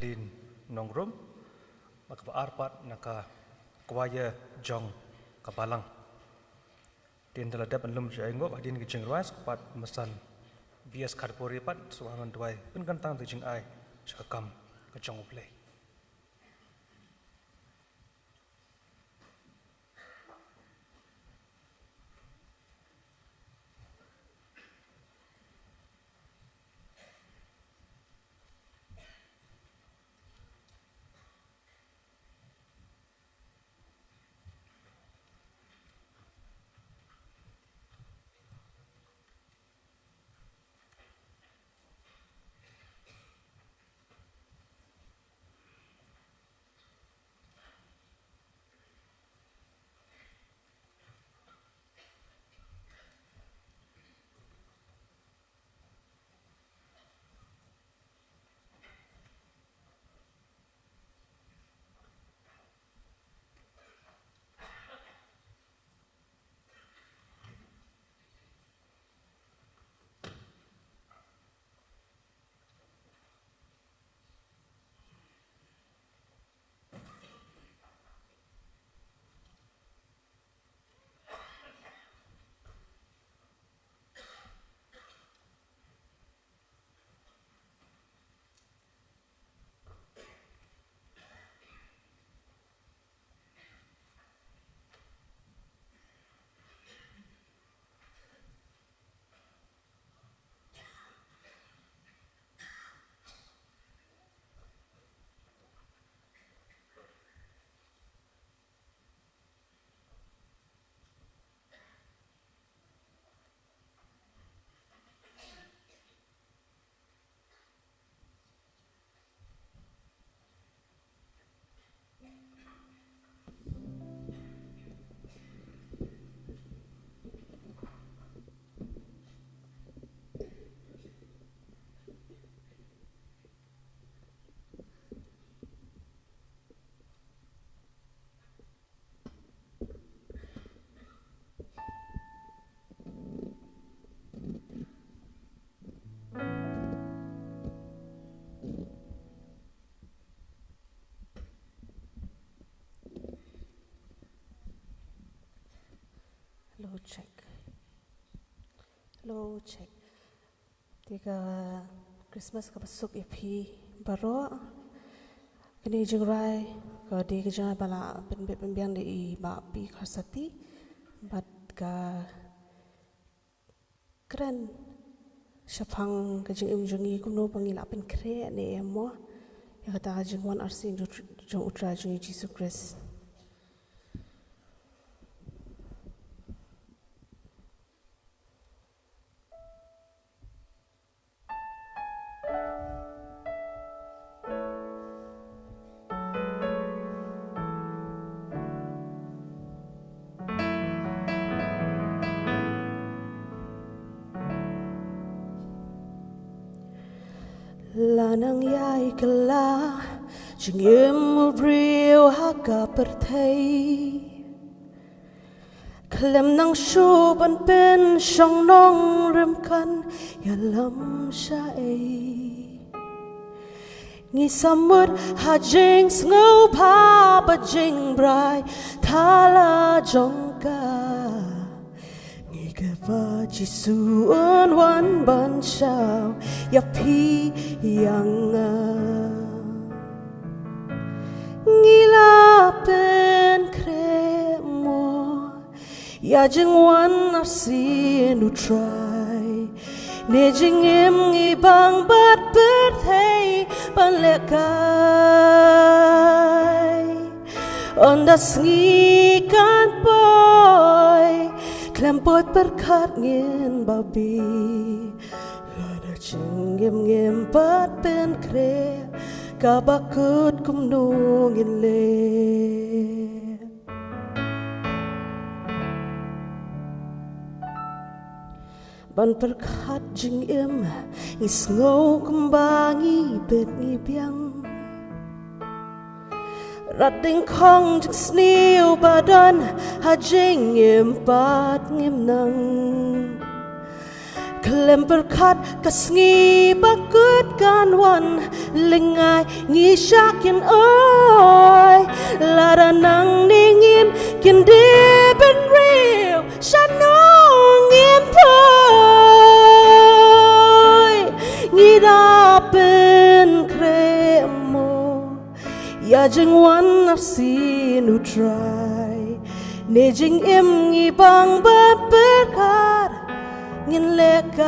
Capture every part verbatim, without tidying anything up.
Din Nongrum, bad kaba ar pat na ka kwaya jong ka Balang. Dien da la dep ban lum jingïainguh hadien ka jingrwai, sa pat Masan B S Kharpuri pat, sa wan duwai pynkyntang da jingai sha ka kam ka jong U Blei. Hello, check. Hello, check. Te ka Christmas kaba suk ïa phi baroh. Kane ka jingrwai ka dei ka jingrwai ba la pynbit pynbiang da i Bah P Kharsati. Bad ka kren shaphang ka jingim jong ngi kumno ba ngi lah pynkhreh ne em mo ïa kata ka jingwan arsien jong, jong U Trai jong ngi Jisu Khrist. La nang ïai kylla jingim u briew ha ka pyrthei. Khlem nang shu ban pynshong nongrim kan ïalam shaei. Ngi samut ha jingsngewbha bad jingbrai thala jong ka. Ngi kyrpad Jisu un wan ban shaw ïa phi ïa nga. Ngi la pynkhreh mo ïa jingwan arsien U Trai. Ne jingim ngi bang bad pyrthei ban lehkai. Ynda sngi kan poi khlem poi pyrkhat ngin babe. Lada jingim ngim pat pynkhreh kaba kut kumno ngin leh. Ban pyrkhat jingim ngi sngew kumba ngi bet ngi biang. Rat ding khong jingsniew ba don ha jingim pat ngim nang. Khlem pyrkhat ka sngi ba kut kan wan, lyngngai ngi shah kin oi. Lada nangne ngim kyndit bynriew, shano ngin poi? Ngi da pynkhreh mo ïa jingwan arsien U Trai, ne jingim ngi bang ba pyrkhat ngin lehkai.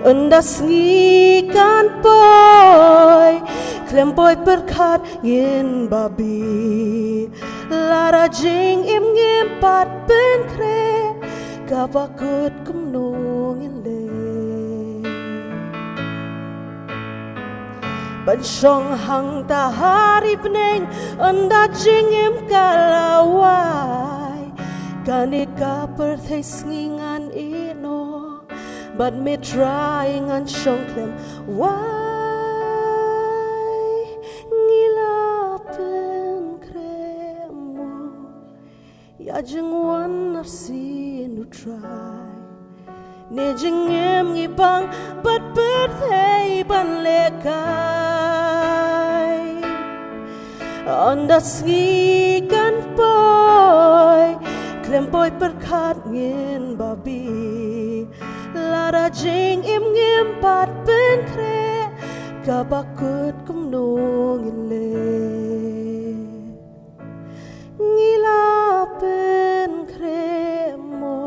Ynda sngi kan poi, khlem poi pyrkhat ngin babe. Lada jingim ngim pat pynkhreh, kaba kut kumno ngin leh? Ban shong hangta ha ri bneng, ynda jingim ka la wai, kane ka pyrthei sngi ngan ïeh noh. Bad me Trai ngan shong khlem wai. Ngi la pynkhreh mo ïa jingwan arsien U Trai, ne jingim ngi bang bad pyrthei ban lehkai? Ynda sngi kan poi, khlem poi pyrkhat ngin babe. Lada jingim ngim pat pynkhreh, kaba kut kumno ngin leh? Ngi la pynkhreh mo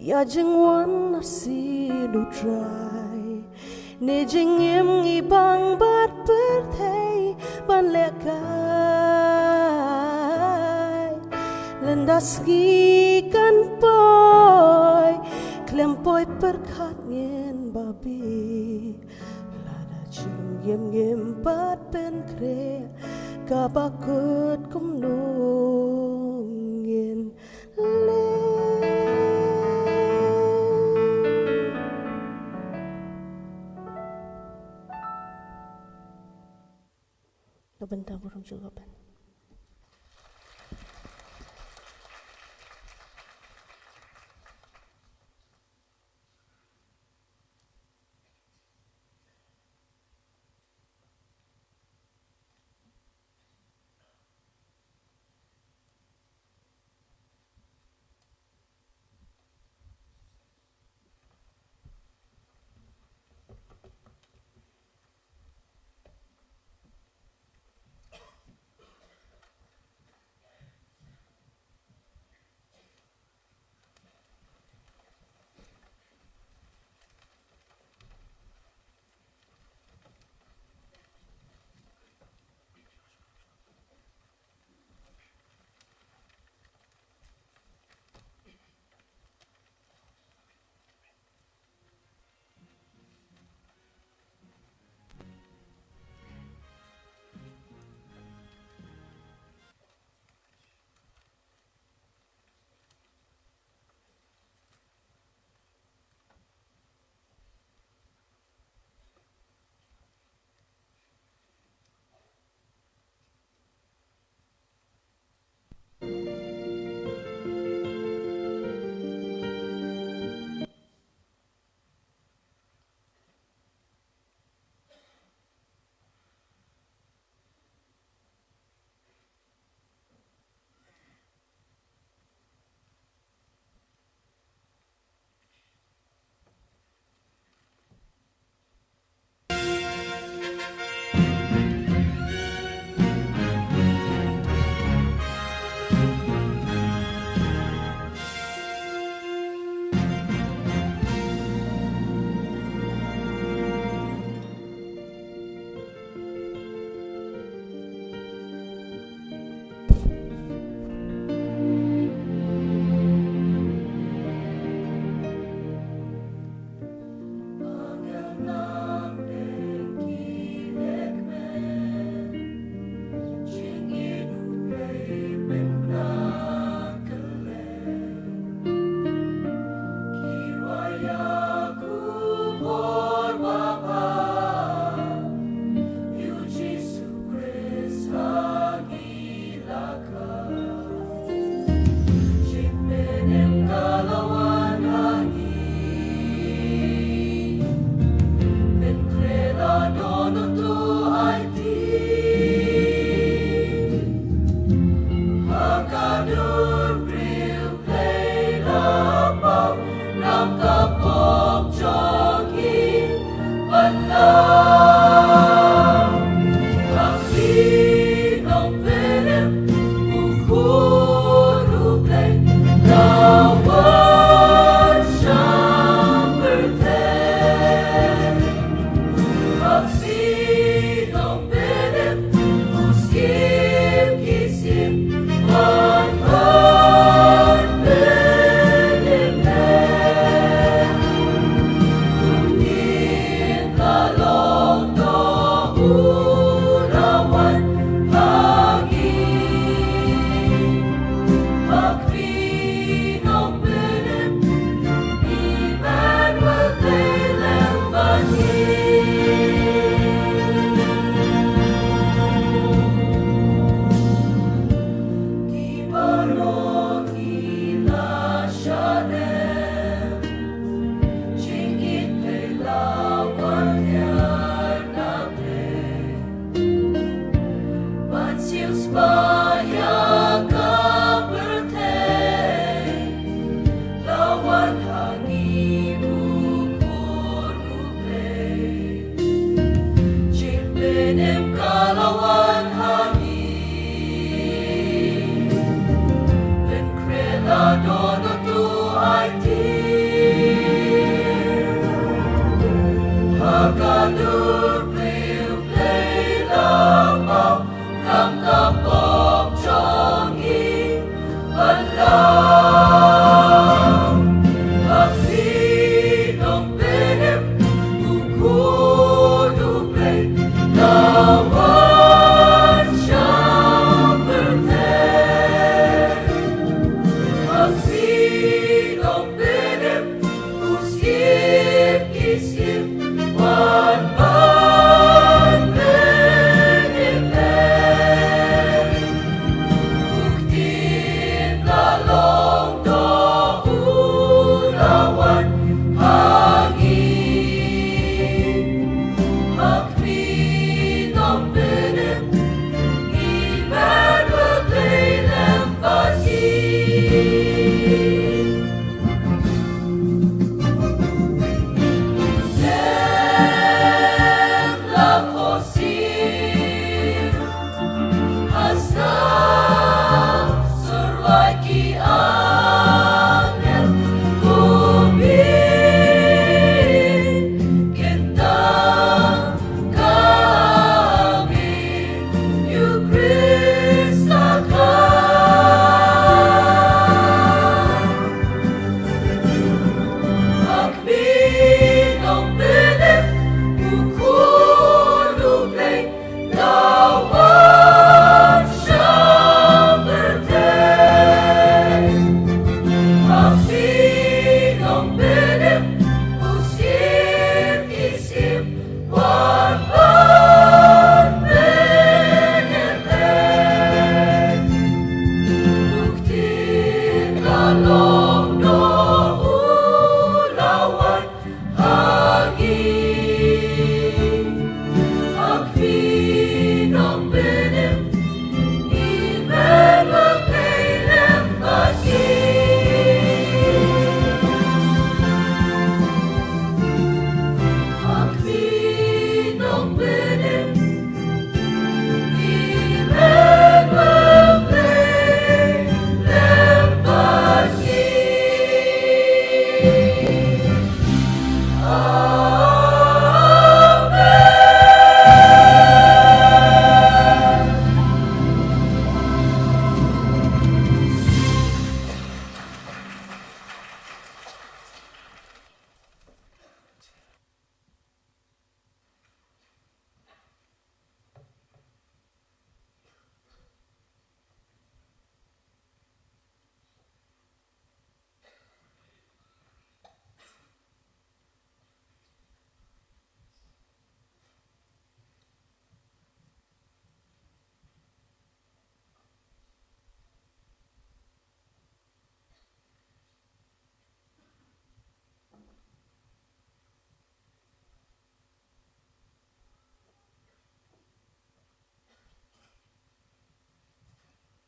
ïa jingwan arsien U Trai, ne jingim ngi bang bad pyrthei ban lehkai? Ynda sngi kan poi, khlem poi pyrkhat ngin babe. Lada jingim ngim pat pynkhreh, kaba kut kumno ngin leh? Ka bynta burom jong ka ban.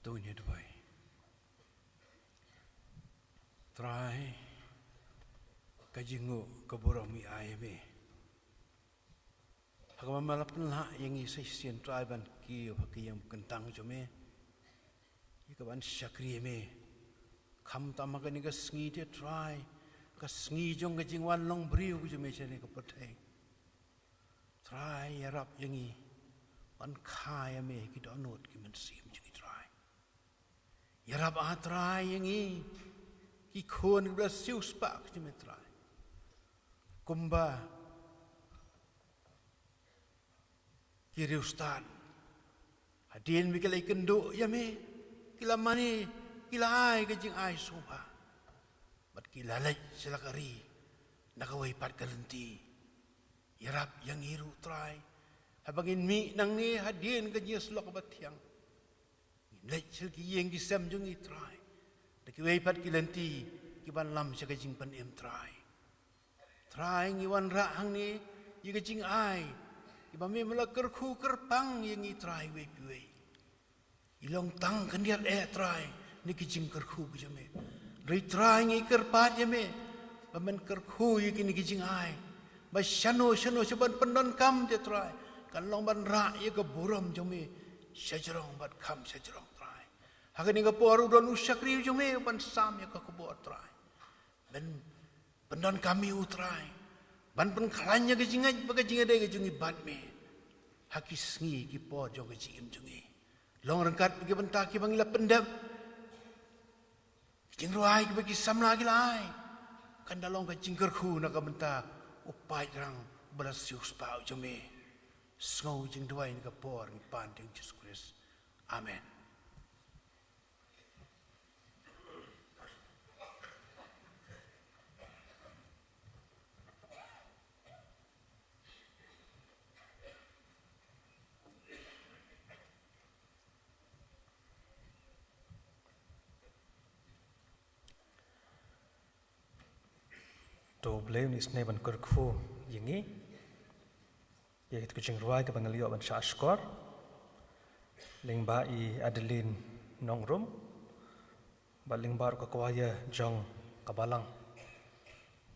To ngin ïa duwai. Trai, ka jingnguh ka burom ngi ai ïa me. Kumba me la pynlah ïa ngi sa shisien Trai ban kiew ha ka ïing kyntang jong me, ïa ka ban shakri ïa me. Khamtam ha kane ka sngi te Trai, ka sngi jong ka jingwan long briew jong me sha kane ka pyrthei. Trai, ïarap ïa ngi ban kha ïa me ki dohnud ki mynsiem jong ngi Trai. Ïarap ah Trai ïa ngi ki khun kiba la siewspah ka jong me Trai. Kumba ki riewstad, hadien ba ki la ïakynduh ïa me, ki la mane, ki la ai ka jingai sngewbha, bad ki la leit sha la ka ri na kawei pat ka lynti. Ïarap ïa ngi ruh Trai, haba ngin mih nangne hadien ka jingïasyllok ba thiang, ngin leit sha ki ïing ki sem jong ngi Trai, da kiwei pat ki lynti kiban lam sha ka jingpynim Trai. Trai, ngi wanrah hangne ïa ka jingai iba me me la kyrkhu kyrpang ïa ngi Trai, iwei pa iwei. I long tang khyndiat eh Trai na ki jingkyrkhu ka jong me. Hynrei Trai, ngi kyrpad ïa me ba men kyrkhu ïa kine ki jingai, ba shano shano shaban pyndonkam te Trai, kan long ban rah ïa ka burom jong me shajrong bad kham shajrong Trai. Ha kane ka por u don u shakri jong me uban sam ïa ka khubor Trai. Men pyndonkam ïa u Trai ban pynkhlaiñ ïa ka jingngeit bad ka jingïadei ka jong ngi bad me ha ki sngi ki por jong ka jingim jong ngi. Long ryngkat bad ki bynta kiba ngi la pyndep, ki jingrwai kiba ki samla ki la ai, kan da long ka jingkyrkhu na ka bynta u paidbah uba la siewspah u jong me. Sngew jingduwai na ka por ngi pan ha u Jisu Khrist. Amen. To U Blei un isynei ban kyrkhu ïa ngi ïa kito ki jingrwai kiba ngi la ïoh ban shah shkor lyngba i Adeline Nongrum bad lyngba ruh ka kwaya jong ka balang,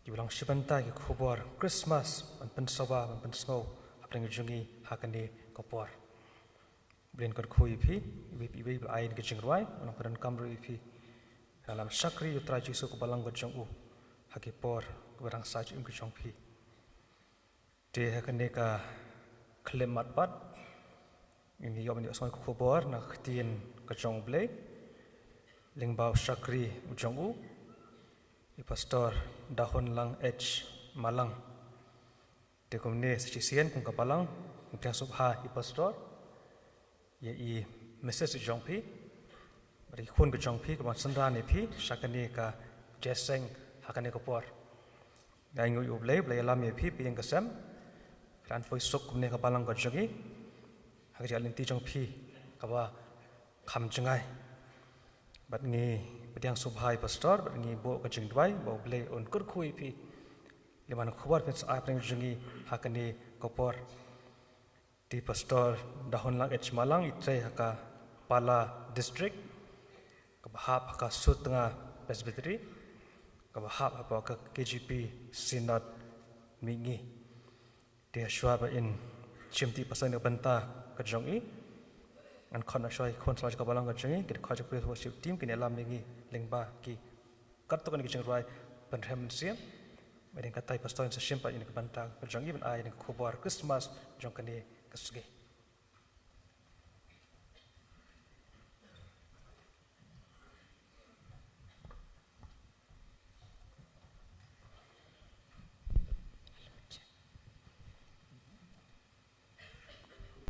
kiba long shi bynta ki khubor Christmas ban pynsawa ban pynsngew hapdeng jong ngi ha kane ka por. U Blei un kyrkhu ïa phi iwei pa iwei ba la ai ïa ka jingrwai, un pyndonkam ruh ïa phi. Ïalam shakri ïa U Trai Jisu ka balang ka jong u ha ki por kiba dang sah jingim ka jong phi. Te ha kane ka khyllipmat pat ngin ïoh ban ïohsngew ka khubor na ka ktien ka jong U Blei lyngba u shakri u jong u, i Pastor Dahunlang H Malang. Te kumne sa shisien kum ka balang ngi pdiang sngewbha ïa i Pastor, ïa i Missus jong phi bad ki khun ka jong phi kiban synran ïa phi sha kane ka jingïaseng ha kane ka por. Ngi ainguh ïa U Blei ba la ïalam ïa phi, phi ïing ka sem, phi la poi suk kumne ka balang ka jong ngi ha ka jingïaid lynti jong phi kaba kham jngai. Bad ngi pdiang sngewbha ïa i Pastor bad ngi buh ka jingduwai ba U Blei un kyrkhu ïa phi lyngba ka khubor phin sa ai hapdeng jong ngi ha kane ka por. Te i Pastor Dahunlang H Malang i trei ha ka Pala District, kaba hap ha ka Sutnga Presbytery, kaba hap hapoh ka K J P Synod Mihngi. Te shuwa ba in shim tip pasang ïa ka bynta ka jong i, ngan khot noh shuwa ïa ki khun samla jong ka balang ka jong i, ki dkhot jong ka Praise Worship Team kin ïalam ïa ngi lyngba ki katto katne ki jingrwai pynrhem mynsiem. Bad ïa kata i Pastor in sa shim pat ïa ka bynta ka jong i ban ai ïa ka khubor Christmas jong kane ka sngi.